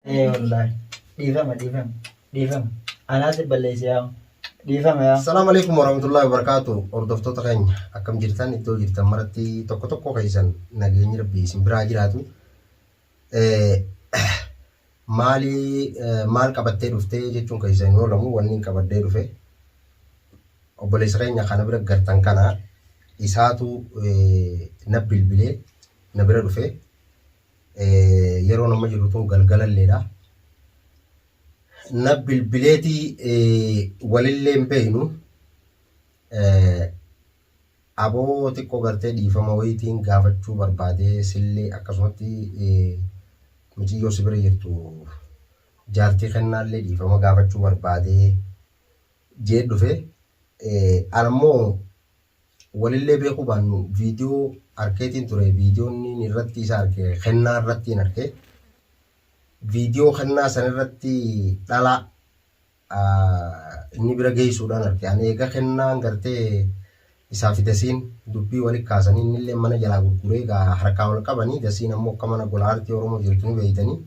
Ee wallaahi. Dhiifama dhiifama dhiifama. Anaa si balleesse yaa. Dhiifama yaa. Assalamu alaikum warahmatullahi wabarakatuh. Hordoftoota keenya akkam jirtan iddoo jirtan maratti tokko tokko keessan nageenyi rabbii isin biraa jiraatu. Maali maal qabattee dhuftee jechuun keessan yoo lamu wanni hin qabadhee dhufe obboleessa keenya kana bira gartan kana isaatu na bilbilee na bira dhufe. Yeroon amma jiru tun galgalalleedha. Na bilbileeti walillee hin beeknu. Aboo xiqqoo gartee dhiifama wayiitiin gaafachuu barbaadee sillee akkasumatti miciyyoo si bira jirtu jaartii kennaallee dhiifama gaafachuu barbaadee jee dhufe. Anammoo Walillee beekuu baannu viidiyoo arkeetiin ture viidiyoon inni irratti isa arke kennaa irrattiin arke viidiyoo kennaa san irratti dhalaa inni bira geessuudhaan arke ani eega kennaan gartee isaa fi dasiin dubbii wali kaasanii innillee mana jalaa gurguree gaa harkaa wal qabanii dasiin ammoo akka mana gola aartii Oromoo jirtu ni beeytanii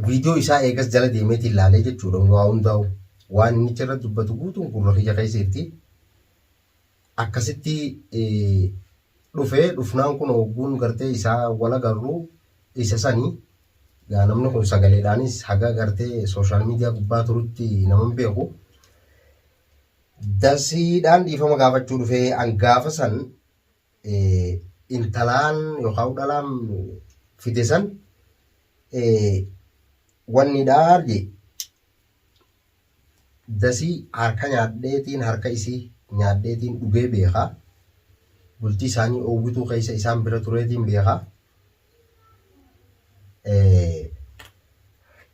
Viidiyoo isaa eegas jala deemeetiin laalee jechuudha waa hundaa'u. Waan inni achirra dubbatu guutuun gurra kiyya keessa jirti. Akkasitti dhufee dhufnaan kun hogguun gartee isaa wal agarru isa sani. Gaa namni kun sagaleedhaanis haga gartee sooshaal miidiyaa gubbaa turutti nama hin beeku. Dasiidhaan dhiifama gaafachuu dhufee an gaafa san intalaan yookaan dhalaan fide san wanni dhaa jee dasii harka nyaadheetiin harka isii nyaadheetiin dhugee beeka. Bultii isaanii oowwituu keessa isaan bira tureetiin beeka.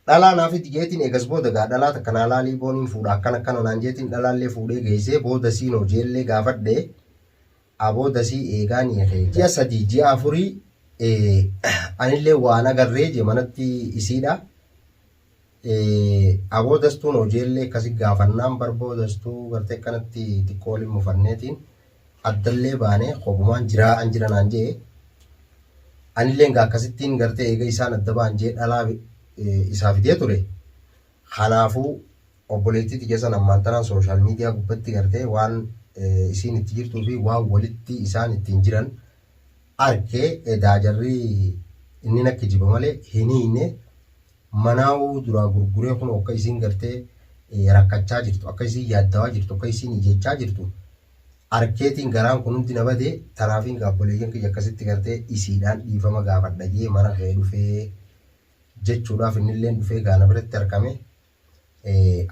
Dhalaa naa fidi jeetiin eegas booda gaa dhalaa takka naa laalii booniin fuudha akkana akkana naan jeetiin dhalaallee fuudhee geessee booda siin hojiillee gaafadhe aboo dasii eegaa ni kee ji'a sadii ji'a afurii anillee waan agarree je manatti isiidha. Aboo dastuun hojiillee akkasi gaafannaan barboo dastuu gartee akkanatti xiqqoo waliin mufanneetiin addallee baanee kophumaan jiraa an jira naan jee anilleen gaa akkasittiin gartee eega isaan adda ba'an jee dhalaa isaa fidee ture. Kanaafuu obboleettii tiyya san ammaan tanaan sooshaal miidiyaa gubbatti gartee waan isiin itti jirtuu fi waan walitti isaan ittiin jiran arke edaa jarri inni na kijiba malee hin hiine manaawuu duraa gurguree kun akka isiin gartee rakkachaa jirtu akka isiin yaaddawaa jirtu akka isiin iyyachaa jirtu arkeetiin garaan kun hundi na bade tanaafiin gaa obboleeyyan kiyya akkasitti gartee isiidhaan dhiifama gaafadha jee mana kee dhufee jechuudhaaf innilleen dhufee gaa na biratti argame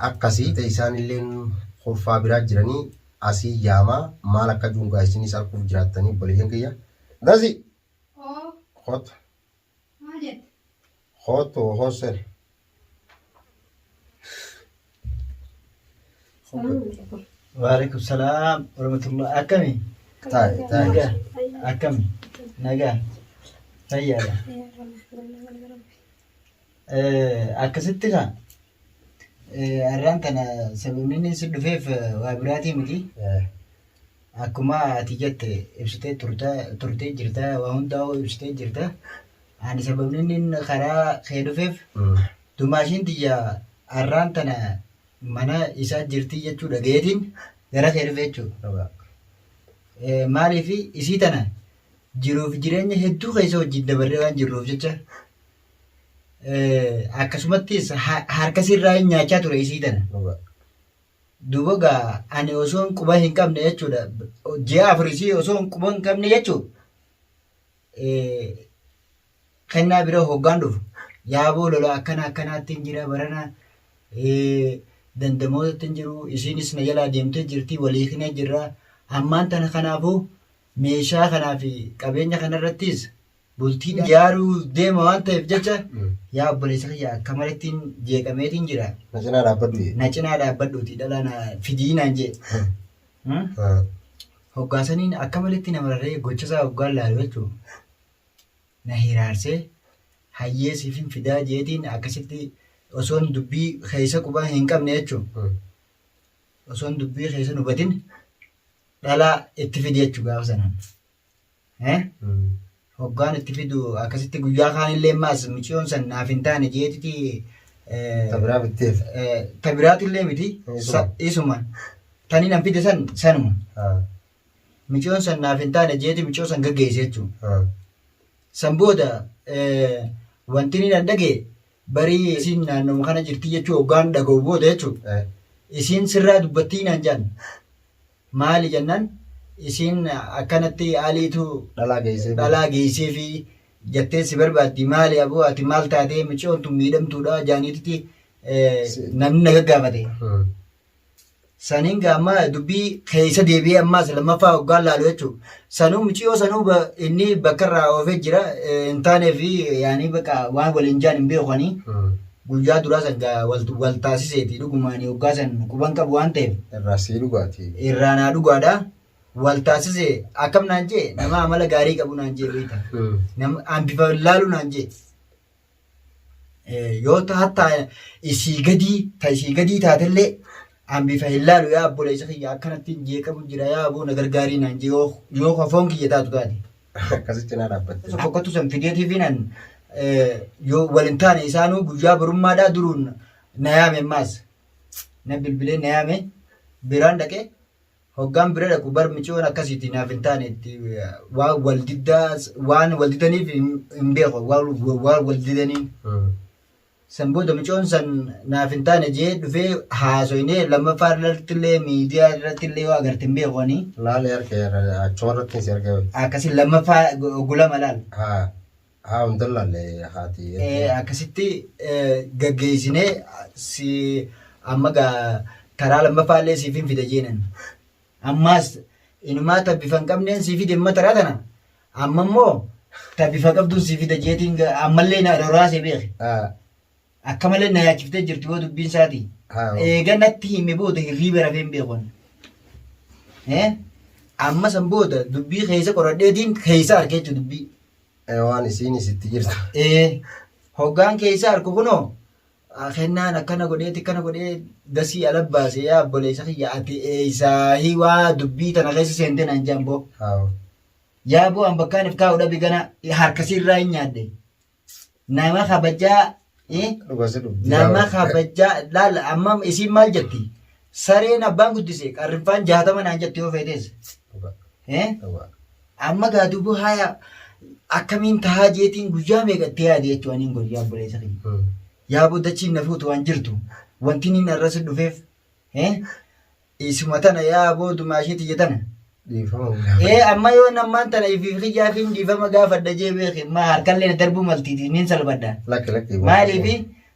akkasii isaanilleen kurfaa biraa jiranii asii yaamaa maal akka juungaa isinis arguuf jiraattanii obboleeyyan kiyya. Dasi! Oo, Kootu. maal jette? Kootu hooseen. Waalaikum salaam warahmatullah. Akkami? Taa'e taa'e. Nagaa. Akkami? Nagaa. Fayyaadha. Akkasitti kaa har'aan tana sababni inni si dhufeef waa biraatii miti. Akkuma ati jette ibsitee turta turtee jirta waa hundaa'uu ibsitee jirta. Ani sababni inni karaa kee dhufeef dumaashiin tiyya har'aan tana mana isaa jirtii jechuu dhagayeetiin gara kee dhufe jechuudha. Maaliif isii tana jiruuf jireenya hedduu keessa wajjin dabarree waan jirruuf jecha akkasumattis harka sirraa hin nyaachaa ture isii tana. Duuba gaa ani osoo hin quba hin qabne jechuudha. Ji'a afur isii osoo hin quba hin qabne jechuudha. Kennaa bira hoggaan dhufu yaaboo lola akkana akkanaatti hin jira barana dandamootatti hin jiru isiinis na jalaa deemtee jirti walii hinee jirra ammaan tana kanaafuu meeshaa kanaa fi qabeenya kanarrattis bultii ijaaruu deema waan ta'eef jecha yaa obboleessa kiyya akka malettiin jeeqameetiin jira Na cinaa dhaabbadhu jee. na cinaa dhaabbadhuuti dhalaa na fidii naan jee. Hoggaasaniin akka maletti na mararee gochasaa hoggaan laalu jechuudha. Na hiraarsee hayyee siifin fidaa jeetiin akkasitti osoon dubbii keessa quba hin qabne jechuudha. Osoon dubbii keessa hin hubatin dhalaa itti fidi jechuudha gaafa sanaan. Hoggaan itti fidu akkasitti guyyaa kaanillee ammaas miciyoon san naaf hin taane jeetiti Ta biraa bitteef. Ta biraatillee miti. Isuma. Isuma. Tani nan fide san sanuma. Haa. Miciyoon san naaf hin taane jeeti miciyoo san gaggeesse jechuudha. Haa. San booda wanti inni nan dhagee barii isiin naannoma kana jirti jechuu hoggaan dhaga'u booda jechuudha. Isiin sirraa dubbattii naan jaan. Maali jennaan isiin akkanatti aliitu Dhalaa geessee. Dhalaa geessee fi jettee si barbaaddi maali aboo ati maal taatee miciyoon tun miidhamtuudha jaaniititi namni na gaggaafate. Saniin gaa amma dubbii keessa deebi'ee ammaas lammaffaa hoggaan laalu jechuudha. Sanuu miciyoo sanuu inni bakka irraa oofee jira hin taanee fi yaanii bakka waan waliin jaan hin beeku ani. Guyyaa duraa san gaa wal taasiseeti dhugumaan hoggaa san quban qabu waan ta'eef. Irraa sii dhugaati. Irraa naa dhugaadha. Wal taasise akkam naan jee nama amala gaarii qabu naan jee beekta. Nama an bifa laalu naan jee. Yoo hatta isii gadii ta isii gadii taatellee an bifa hin laalu yaa obboleessa kiyya akkanatti jeeqamu jira yaa aboo na gargaarii naan jee yoo foon kiyya taatu taate. Akkasitti cinaa dhaabbatte. Fokkattu san fideetiifi nan yoo wal hin taane isaanuu guyyaa borummaadhaa duruun na yaame ammaas na bilbilee na yaame biraan dhaqee hoggaan bira dhaqu bar miciyoon akkasiiti naaf hin taane itti waan wal diddaa waan wal didaniif hin beeku waan wal didaniin. San booda micoon san naaf hin taane jee dhufee haasoynee lammaffaa irrattillee miidiyaa irrattillee yoo agarte hin beeku ani. Laalee harka achuma irratti si argee. Akkasi lammaffaa gulama laal. Haa haa hunda laalle haati. Akkasitti gaggeessinee si amma gaa karaa lammaffaa illee siif hin fida jeenan. Ammaas inumaa ta bifa hin qabneen sii fide amma taraa tana. Amma immoo ta bifa qabduun sii fida jeetiin ammallee na roraasee beeki. Akka malee na yaachiftee jirti yoo dubbiin isaatii. Eega natti hime booda hirriiba rafee hin beeku ani. Amma san booda dubbii keessa qoradheetiin keessa arke jechuudha dubbii. Waan isiin isitti jirtu. Hoggaan keessa arku kunoo Kennaan akkana godheeti akkana godhee dasii ala baase yaa obboleessa kiyya ati eessaahii waa dubbii tana keessa seente naan jedhan boo. Haa. Yaa boo an bakkaan if kaa'u dhabi gana harkasii irraa hin nyaadhe. Nama kabajaa Dhuga si dhugdi. nama kabajaa laal amma isiin maal jetti? Sareen abbaan guddise qarriffaan 60 naan jetti yoo feetes. Dhuga. Dhuga. Amma gaa dubu haya akkamiin tahaa jeetiin guyyaa meeqa itti yaade jechuu aniin godhu yaa obboleessa kiyya. Yaa boo dachiin na fuutu waan jirtu wanti inni narra si dhufeef isuma tana yaa boo dumaashee tiyya tana. Dhiifama. Ee amma yoo nammaan tana ifiif kiyyaafiin dhiifama gaafadha jee beeki ma harkallee na darbuu maltiiti nin salphadha. Lakki lakki. Maaliifi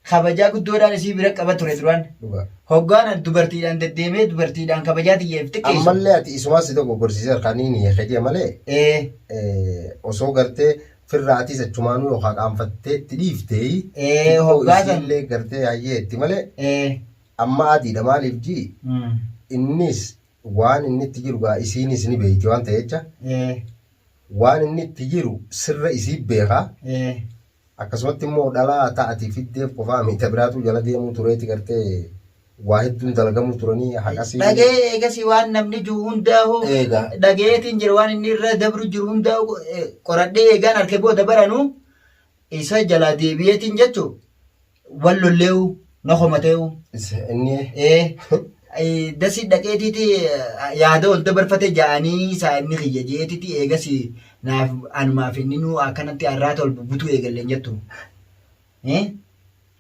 kabajaa guddoodhaan isii bira qaba ture duraan. Dhugaa. Hoggaan ani dubartiidhaan deddeemee dubartiidhaan kabajaa tiyya if xiqqeessu. Ammallee ati isumaa si dogoggorsiisee harkaaniin hiikee malee osoo gartee firraa atis achumaanuu yookaan qaanfattee itti dhiiftee xiqqoo hoggaa san isiillee gartee hayyee itti malee amma adiidha maaliif jii innis waan inni itti jiru gaa isiinis ni beeyti waan ta'e jecha waan inni itti jiru sirra isii beekaa Akkasumatti immoo dhalaa ta ati fiddeef qofaa miti ta biraatuu jala deemuu tureeti gartee waa hedduun dalagamuu turanii haqasii. Dhagee eegasii waan namni jiru hundaa'u Eega. dhageetiin jira waan inni irra dabru jiru hundaa'u qoradhee eegaan harkee booda baranu isa jalaa deebi'eetiin jechu wal lollee'u na komatee'u. Inni Dasii dhaqeetiiti yaada ol dabarfate ja'anii isaa inni kiyya jeetiti eegasi naaf anumaaf inni nuu akkanatti arraata ol bubbutuu eegalleen jettu.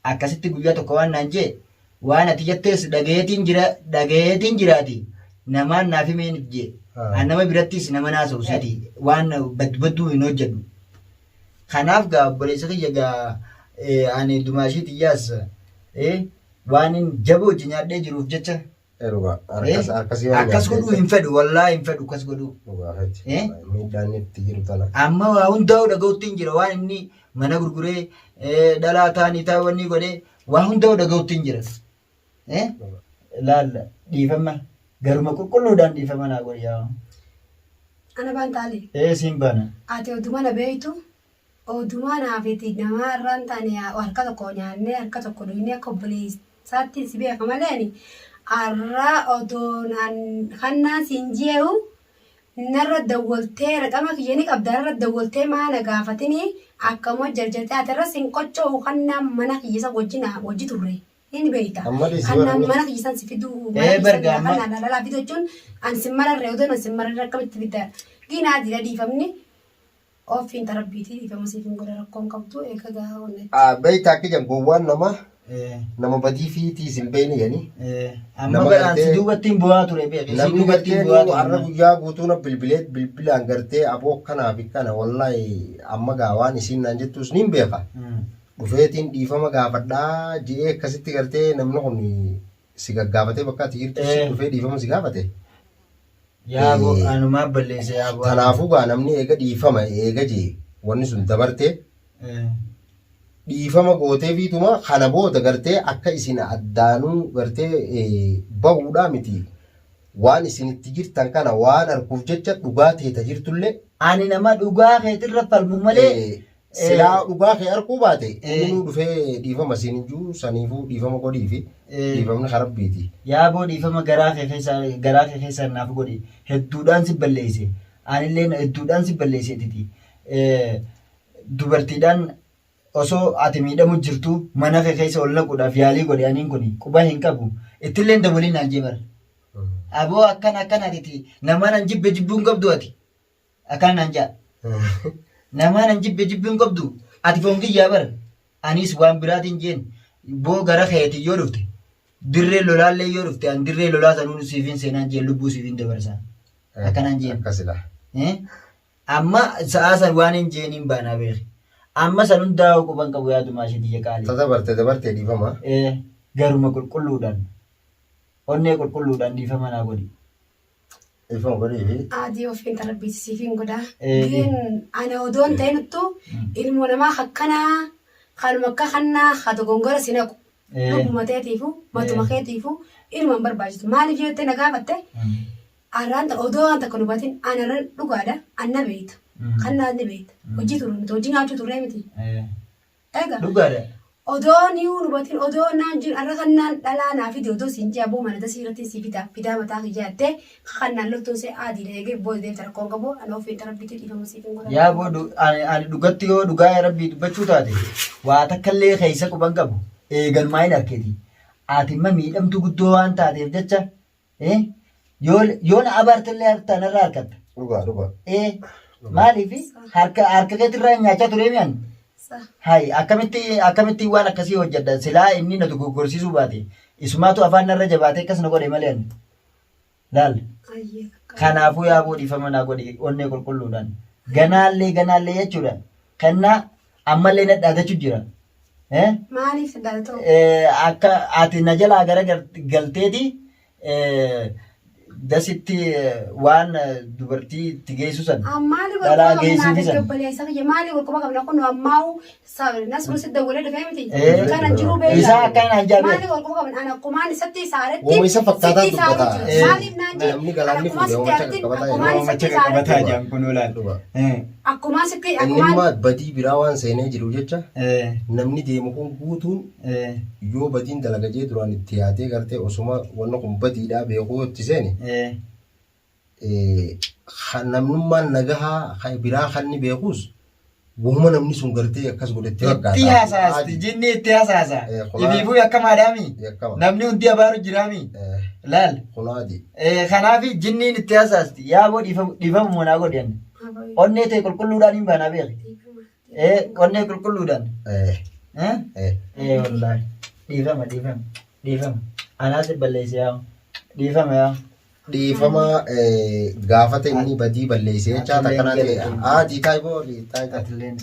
Akkasitti guyyaa tokko waan naan jee waan ati jettees dhagayeetiin jira dhagayeetiin jiraati namaan naaf himeen jee. An nama birattis nama naasa'u siiti waan badduu hin hojjedhu. Kanaaf gaa obboleessa kiyya gaa ani dumaashii tiyyaas Waanin jaboo hojii nyaadhee jiruuf jecha. Dhugaa. Harkas harkasii waan Akkas nyaatte godhuu hin fedhu wallaahi hin fedhu akkas godhuu. Dhugaa keeti. Eh? Miidhaan inni itti jiru tana. Amma waa hundaa'u dhaga'utti hin jira waan inni mana gurguree dhalaa taanii taa wanni godhee waa hundaa'u dhaga'utti hin jira. Eh? Laalla dhiifama garuma qulqulluudhaan dhiifama naa godhi yaa. Ana baan taali. Ee siin baana. Ati oduma na beektu Odumaa naaf iti namaa irraan taane harka tokko nyaannee harka tokko dhugnee akka obboleessaatti si beeka malee ani arra odoo naan kannaan siin jee'u Narra dawwaltee raqama kiyya ni qabda narra dawwaltee maa na gaafatini akkama jarjartee ati irra sin qocho'u kannaan mana kiyya isa wajjin wajji turre ni beeyta. Amma dhiisi Kannaan warri- mana kiyya san si fiduu mana Eh, kiyya san barga amma- kannaan dhalaa fiduu jechuun an sin mararre odoo an sin mararre akkamitti fidda giinaa dira dhiifamni ofiin tarabbiitii dhiifama siif hin godha rakkoon qabdu eega gaa onnetti. Beektaa akka jedhan gowwaan nama Eh, nama badii fiitiis hin beekne jedhanii. Amma Nama baraan si gartee- duubatti hin bu'aa ture beeki. Si Namni duubatti gartee hin bu'aa nu har'a ture. guyyaa guutuu na bilbilee bilbilaan gartee aboo kanaa fi kana wallaahi amma gaa waan isiin naan jettus niin beeka. Dhufeetiin dhiifama gaafadhaa je'ee akkasitti gartee namni kun si gaggaafatee bakka ati jirtu si dhufee dhiifama si gaafate. Yaaboo anumaa balleesse yaaboo. Kanaafuu gaa namni eega dhiifama eega jee wanni sun dabartee dhiifama gootee fiituma kana booda gartee akka isin addaanuu gartee bahuudhaa miti waan isin itti jirtan kana waan arguuf jecha dhugaa teeta jirtullee Ani nama dhugaa keetirra falmu malee silaa dhugaa kee arguu baate innuu dhufee dhiifama siin hin jiru saniifuu dhiifama godhiifi dhiifamni karabbiiti. Yaaboo dhiifama garaa kee keessaa garaa kee keessaa naaf godhi. Hedduudhaan si balleesse. Anillee hedduudhaan si balleesseetiti. Dubartiidhaan osoo ati miidhamu jirtu mana kee keessa ol naquudhaaf yaalii godhe aniin kun quba hin qabu. Ittillee hin dabaliin naan jee bara. Aboo akkana akkanaatiti namaan an jibbe jibbuu hin qabdu ati. Akkana naan jaa. Namaan an jibbe jibbuu hin qabdu ati foon kiyyaa bara. Anis waan biraatiin jeen boo gara keetii yoo dhufte dirree lolaallee yoo dhufte an dirree lolaa sanuun siifin seenaan jeen lubbuu siifin dabarsaa. Akkanaan jeen. Akkasidha. Eh? Amma sa'aa san waan hin jeeniin baanaa beeki. Amma san hundaa quban qabu yaadumaa ishee tiyya qaali. Ta dabarte dabartee dhiifama. Eh, garuma qulqulluudhaan onnee qulqulluudhaan dhiifama naa godhi. Dhiifama godhiifi. Adii ofiin tarabbiiti siifin godha. Eh. Gin ana odoon ta'inuttu ilmoo namaa akkanaa kanuma akka kannaa ha dogongora si naqu. Eh. Lubbuma teetiifu matuma keetiifu ilma hin barbaachisu. Maaliif yoo jettee na gaafatte arraan odoo waan takka hubatin ana irra dhugaadha anna beekta. Kannaa ni beekta. Hojii turre miti hojii nyaachuu turre miti. Eh, Egaa Dhugaadha. odoo ni hubatin odoo naan jiru arra kannaan dhalaa naa fide odoo siin jee aboo mana dasii irratti sii fida fidaa mataa kiyya jettee kannaan loltuun see adiidha eegee booda deemta rakkoon qabu ana ofiin tarabbiitii dhiifama siif hin godhan. Yaaboo ani dhugatti yoo dhugaa rabbii dubbachuu taate waa takkallee keessa quban qabu eegalumaa hin arkeeti. Ati imma miidhamtuu guddoo waan taateef jecha yoo yoo na abaartellee harka narraa harkatta. Dhugaa dhugaa. Eh, maaliif harka harka keetirraa hin nyaachaa turee mi'an? Sa- Hai, akkamitti akkamitti waan akkasii hojjedha? Silaa inni na dogoggorsiisuu baate. Isumaatu afaan narra jabaatee akkas na godhe malee ani. Laal. Ayyee kakka. Kanaafuu yaaboo dhiifama naa godhi onnee qulqulluudhaan. Ganaallee ganaallee jechuudha. Kennaa ammallee na dhaadachuu jira. Eh? Maaliif saddaata ta'u? Akka ati na jalaa gara galteeti dasitti waan dubartii itti geessu san. Maali Dhalaa wal quba geessuufi qabna san. obboleessa kiyya maali wal quba qabna kun ammaa'u nasru si dawwalee dhufee miti. Eh. Kana jiru beekta. Isaa akkanaan jaabe. Maali wal quba qabna ana akkumaan isatti saaretti. Wooma isa fakkaataa sitti saaru dubbata. jira. Eh. Maaliif naan jee? Namni galaanni Akkumaan fuudhee sitti oomacha aartin qaqqabataa jira. akkumaan Oomacha sitti qaqqabataa saaretti. jaan kun olaal. Dhugaa. Akkumaan sitti Inni akkumaan immoo badii biraa waan seenee jiru jecha namni deemu kun guutuun yoo badiin dalaga jee duraan itti yaadee gartee osuma wanni kun badiidhaa beekuu itti seene namnummaan nagahaa kan biraa kan inni beekus wahuma namni sun gartee akkas godhetti fakkaata. Itti hasaasti jinni itti hasaasa. Ifiifuu yakkamaadhaami. Yakkama. Namni hundi abaaru jiraami. Laal. Kunaadi. Kanaaf jinniin itti hasaasti. Yaaboo dhiifamu manaa godhi ani. Onnee ta'e qulqulluudhaan hin baanaa beeki. Onnee qulqulluudhaan. Eh, Eh? eh. Wallaahi. Dhiifama dhiifama dhiifama. Anaas balleesse yaa. Dhiifama yaa. Dhiifama gaafata inni badii balleessee jechaa takkanaa ta'e. Haa diitaa iboo diitaa. Atilleen.